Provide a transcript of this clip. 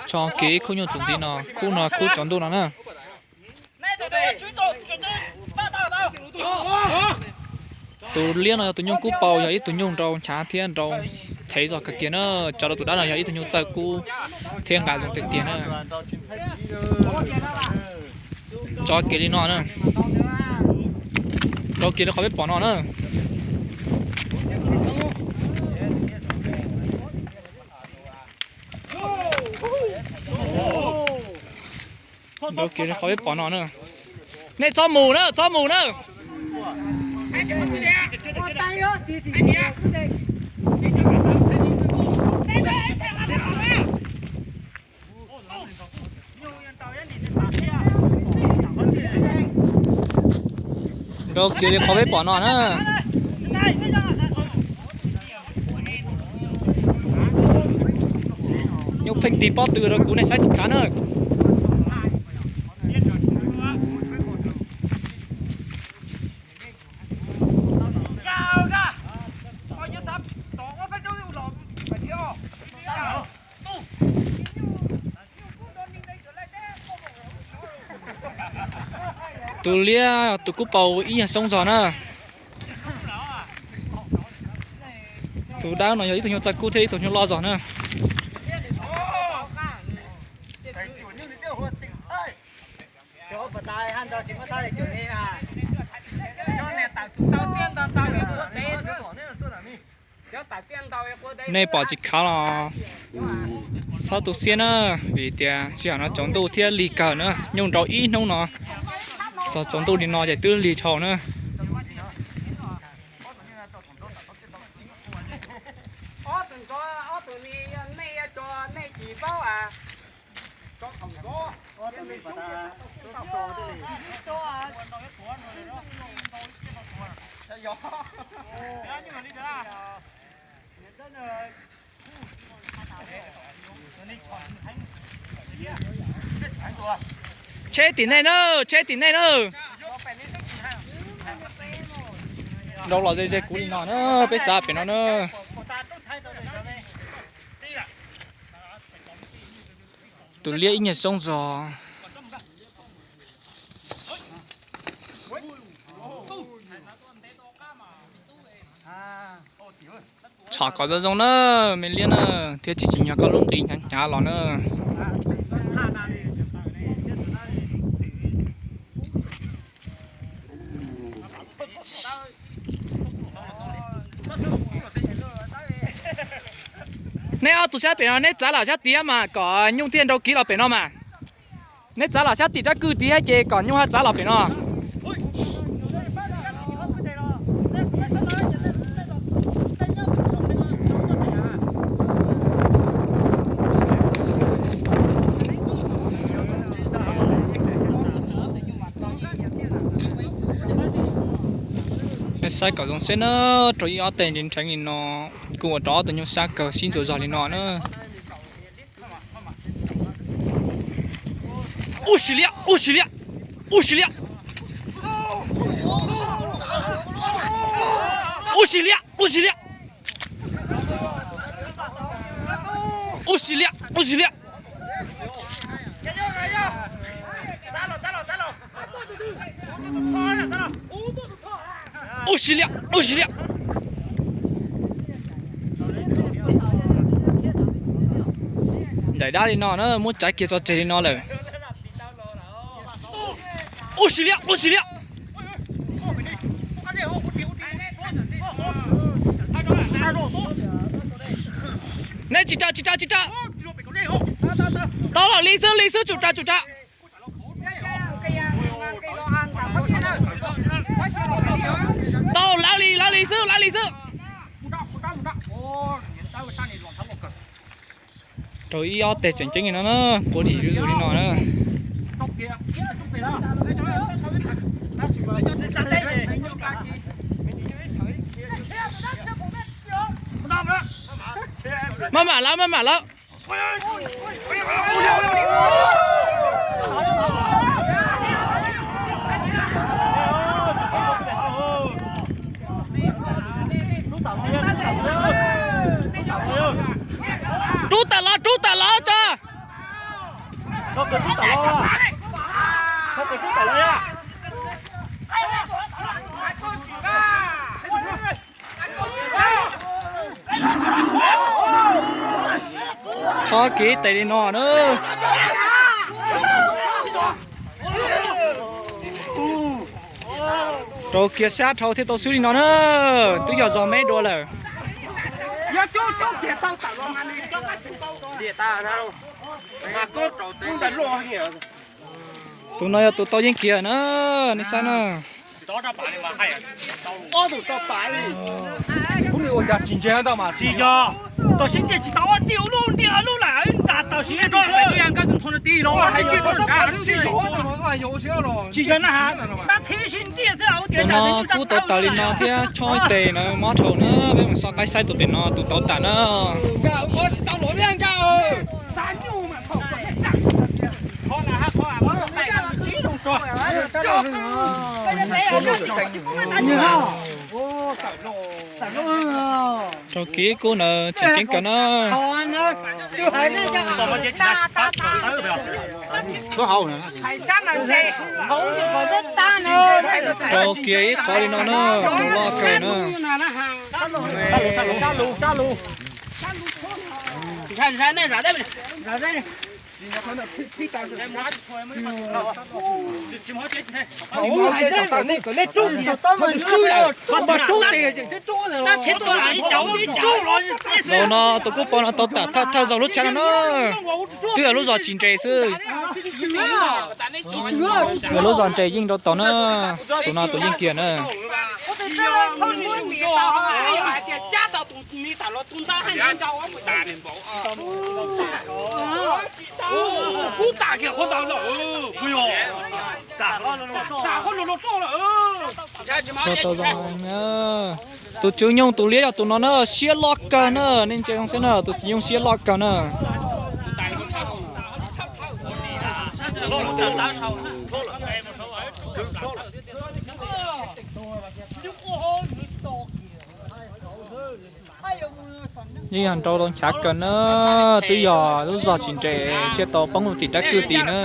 Tso kiag ib khub nyuj txuas ntxiv no, khub no khub tsaus ntuj no na. Tus liab no yog tus nyuj kub paus, yog ib tug nyuj nrau nchav thiab nrau thev zog kawg kiag na. Tso rau tus dab no yog ib tug nyuj txawj kub thiab nqa zoo tiag tiag na. Tso kiag li no na. Rau kiag li qhov peb pom no na. Rau kiag li qhov peb pom no na. Nej txhob mus na, txhob mus na. Rau kiag li qhov peb pom no na. Nyuj pheej tig pob tw rau kuv, nej saib tsis khav na. Tus liab tus kub paus ib nyuag xyoob zog na. Tus dawb no yog ib tug nyuj txawj kub thiab ib tug nyuj loj zog na. Nej pom tsis khav los txhob tu siab na, vim tias sij hawm no tsaus ntuj thiab lig kawg na, nyuj nrau ib hnub no txog tsaus ntuj li no ces twb lig dhau na. Tsheb tim nej na, tsheb tim nej na. Nrau los ze ze kuv li no na, peb txav pem no na. Tus liab ib nyuag xyoob zog. Tshom kom zoo zoo na, me liab na, thiab tsis tsim nyog koj lub nqi hnyav hnyav los na. Neb ob tug sab pem no neb txav los sab tid mas kom nyuj thiaj nrau kiv los pem no mas. Neb txav los sab tim rab kwj tid ces kom nyuj ho txav los pem no. Saib kom zoo xwb na, rau ib ob teg nrheev li no, kuj ua rau ob tug nyuj sab kawg sib ntxuas zog li no na. Ub sis liab, ub sis liab, ub sis liab. Ub sis liab, ub sis liab. Ub sis liab, ub sis liab. Ub sis liab, ub sis liab. Ncaim dab li no na, muab tsav kiag tso tseg li no lawm. Ub sis liab, ub sis liab. Neb tsis ras, tsis ras, tsis ras. Tau los li xwb, li xwb, tsum ras, tsum ras. Tau, lawv li, lawv li xwb, lawv li xwb. Rau ib ob teg tseem ceeb li no na, puav dim zuj zus li no na. Maj mam lawv, maj mam lawv. Rub tawm los, rub tawm los tso. Tho kiag tes li no na. Rau kiag sab dhau thiaj tau xwb li no na. Twb yog zog me dua lawm. Tus no yog tus tau yeej kiag na, nej saib na. Tsis yog, tam sim ntiag tsis tau ob tij ua lub ntiag lub lawm nta tam sim ntiag. Tsis yog na, tab txhib sib ntiag xwb. Tus no kub tau tawm li no thiab chob ib tes na, mob dhau na, peb mus so qaib saib tus pem no tus tau tawm na. Rau kiag kub na, tseem ceeb kawg na. Rau kiag ib qho li no na, rau loj kawg na. Zaum no tus kub pov no tau tam thawj zaug lub tshav no na. Twb yog lub zog tsis nres xwb. Yog lub zog nres yeej rau tod na. Tus no tus yeej kiag na. Tus tswv nyoog tus liab yog tus no na, siab loj kawg na, nej ntsia zoo xwb na, tus tswv nyoog siab loj kawg na. Yeej yog nrau tau nchav kawg na, twb yog lub zog tsis nres thiaj tau poob tim dab kwj tim na.